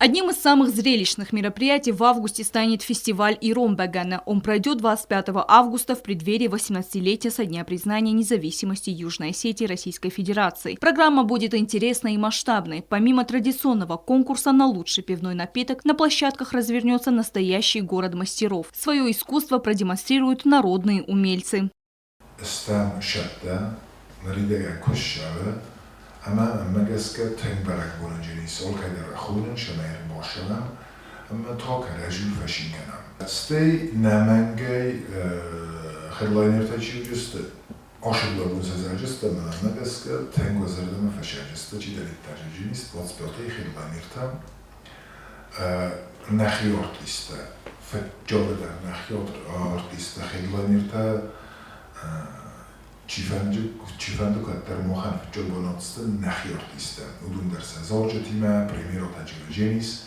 Одним из самых зрелищных мероприятий в августе станет фестиваль «Ирон бӕгӕны». Он пройдет 25 августа в преддверии 18-летия со дня признания независимости Южной Осетии Российской Федерации. Программа будет интересной и масштабной. Помимо традиционного конкурса на лучший пивной напиток, на площадках развернется настоящий город мастеров. Свое искусство продемонстрируют народные умельцы. Стӕм сӕттӕ, ныридӕгӕн куы ссӕуы, ӕмӕ мӕнмӕ гӕсгӕ тынг бӕрӕгбонӕджын ис алкӕйдӕр рахонын, цӕмӕй ӕрбацӕуӕм ӕмӕ та кӕрӕдзийыл фӕцин кӕнӕм. Стӕй нӕмӕнгӕй хедлайнертӕ чи уыдысты, асыгъдӕгон сӕ зарджытӕ мӕнмӕ гӕсгӕ тынг уӕ зӕрдӕмӕ фӕсайджысты, чидӕриддӕр журналист, 25-ӕй хедлайнертӕ нӕхи артисттӕ, фыццагдӕр нӕхи артисттӕ, хедлайнертӕ чифӕнды кӕддӕр махӕн фыццаг бынат сты нӕхи артисттӕ. Уыдон дӕр сӕ зарджытимӕ, премьерӕтӕ Дженодженис.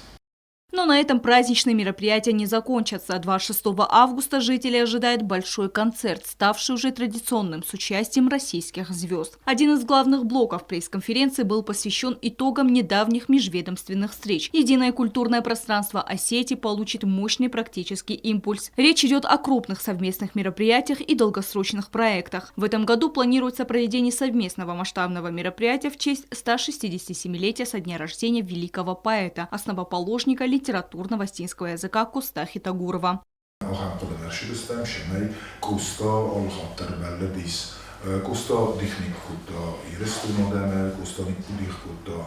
Но на этом праздничные мероприятия не закончатся. 26 августа жители ожидают большой концерт, ставший уже традиционным с участием российских звезд. Один из главных блоков пресс-конференции был посвящен итогам недавних межведомственных встреч. Единое культурное пространство Осетии получит мощный практический импульс. Речь идет о крупных совместных мероприятиях и долгосрочных проектах. В этом году планируется проведение совместного масштабного мероприятия в честь 167-летия со дня рождения великого поэта, основоположника литературного осетинского языка Коста Хетагурова. Ахӕм хъуыды ӕрсидыстӕм, цӕмӕй Къоста алыхатт дӕр бӕллыдис. Къоста дих никуы кодта Ирыстоны адӕмы, Къоста никуы дих кодта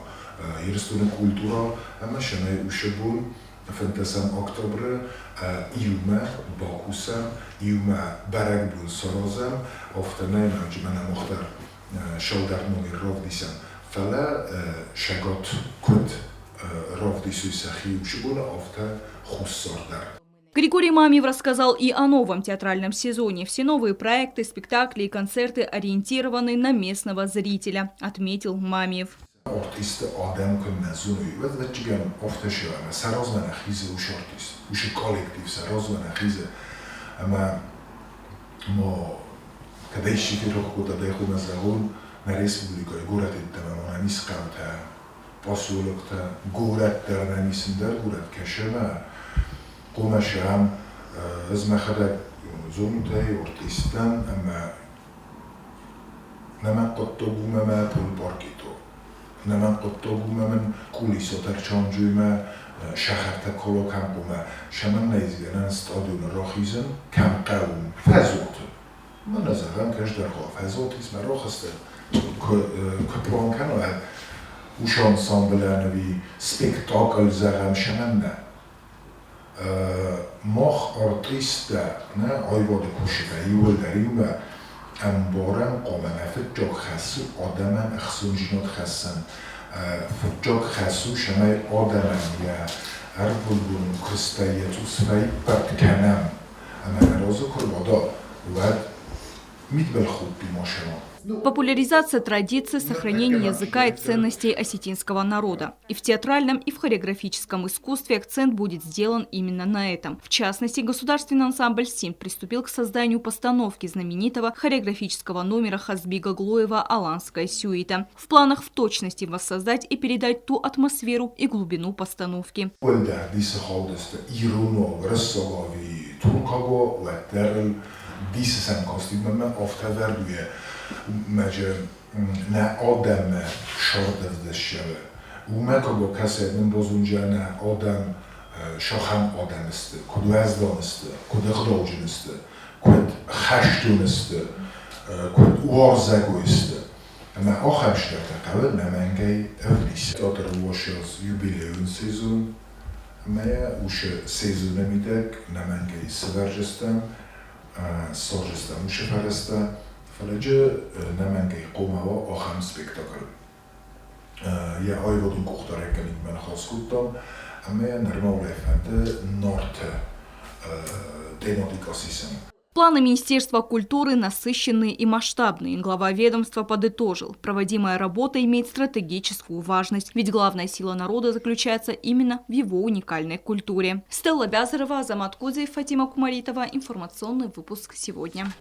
Ирыстоны культурӕ ӕмӕ цӕмӕй уыцы бон 15 октябры иумӕ бакусӕм, иумӕ бӕрӕгбон саразӕм, афтӕмӕй ноджы мӕнӕ мах дӕр сӕлдӕр номер равдисӕм, фӕлӕ сӕгат куыд равдисой сӕхи уыцы боны, афтӕ Хуссар дӕр. Григорий Мамиев рассказал и о новом театральном сезоне. Все новые проекты, спектакли и концерты ориентированы на местного зрителя, отметил Мамиев. Артисты адӕм куыннӕ зоной, уӕд ӕвӕццӕгӕн афтӕ ӕмӕ сӕ размӕ нӕ хизы уыцы артист, уыцы коллектив сӕ размӕ нӕ хизы. Ӕмӕ ма кӕд исчи ферох кодта, дӕ хъуамӕ зӕгъон, нӕ республикӕйы горӕт йеддӕмӕ ма нӕм ис хъӕутӕ, поселоктӕ, горӕт дӕр нӕм ис ӕндӕр горӕт кӕсы ӕмӕ хъуамӕ сӕм ӕз мӕхӕдӕг зонут ӕй артист дӕн ӕмӕ нӕмӕн хъуыддаг у мӕ пульпаркито. Нӕмӕн хъуыддаг у мӕ мын кулисотӕ рчанджуймӕ сахартӕ колокам хъумӕ сӕмӕн нӕ изгӕнӕн стадионы рахизын кӕм хъӕуы фӕзуаты. Мӕнӕ зӕгъӕм кӕсдӕргъа фӕзуат ис мӕ рахызты куы план кӕна уыцы ансамблӕн ӕви спектакль зӕгъӕм сӕмӕн нӕ. Мах артисттӕ нӕ аивады кусджытӕ иууылдӕр иумӕ ӕмбарӕм хъуамӕ нӕ фыццаг хӕс у адӕмӕн ӕхцондзинад хӕссын. Фыццаг хӕс у, цӕмӕй адӕмӕн йӕ ӕрвылбонон куыстӕй йӕ цъус фӕиппӕрд кӕнӕм ӕмӕ нӕ разы куы рбада, уӕд мидбылхудти ма сӕма. Популяризация традиций, сохранение языка и ценностей осетинского народа. И в театральном, и в хореографическом искусстве акцент будет сделан именно на этом. В частности, государственный ансамбль «Симд» приступил к созданию постановки знаменитого хореографического номера Хазби Гаглоева «Аланская сюита». В планах в точности воссоздать и передать ту атмосферу и глубину постановки. Нӕ адӕммӕ сӕрдӕвдӕссӕуы. Уымӕ куы бакӕсай, мын базонджа нӕ адӕм сахӕм адӕм сты, куыд уӕздан сты, куыд ӕгъдауджын сты, куыд хӕстон сты, куыд уарзӕгой сты. Ӕмӕ ахӕм стӕртӕ хъӕуы нӕмӕнгӕй ӕвдисын. Театр уосӕз юбилейон сезон ӕмӕ йӕ уыцы сезоны мидӕг нӕмӕнгӕй сывӕрджыстӕм, сарӕзтам уыцы фӕрӕзтӕ, фӕлӕ нӕмӕнгӕй хъуамӕ уа ахӕм спектакль. Йӕ аивадон къухдарӕггӕнӕгимӕ ныхас кодтам ӕмӕ йӕ нырма уӕлдай фӕнды Нарты тематикӕ сисын. Планы Министерства культуры насыщенные и масштабные. Глава ведомства подытожил, проводимая работа имеет стратегическую важность, ведь главная сила народа заключается именно в его уникальной культуре. Стелла Бязарова, Азамат Кудзиев, Фатима Кумаритова. Информационный выпуск сегодня.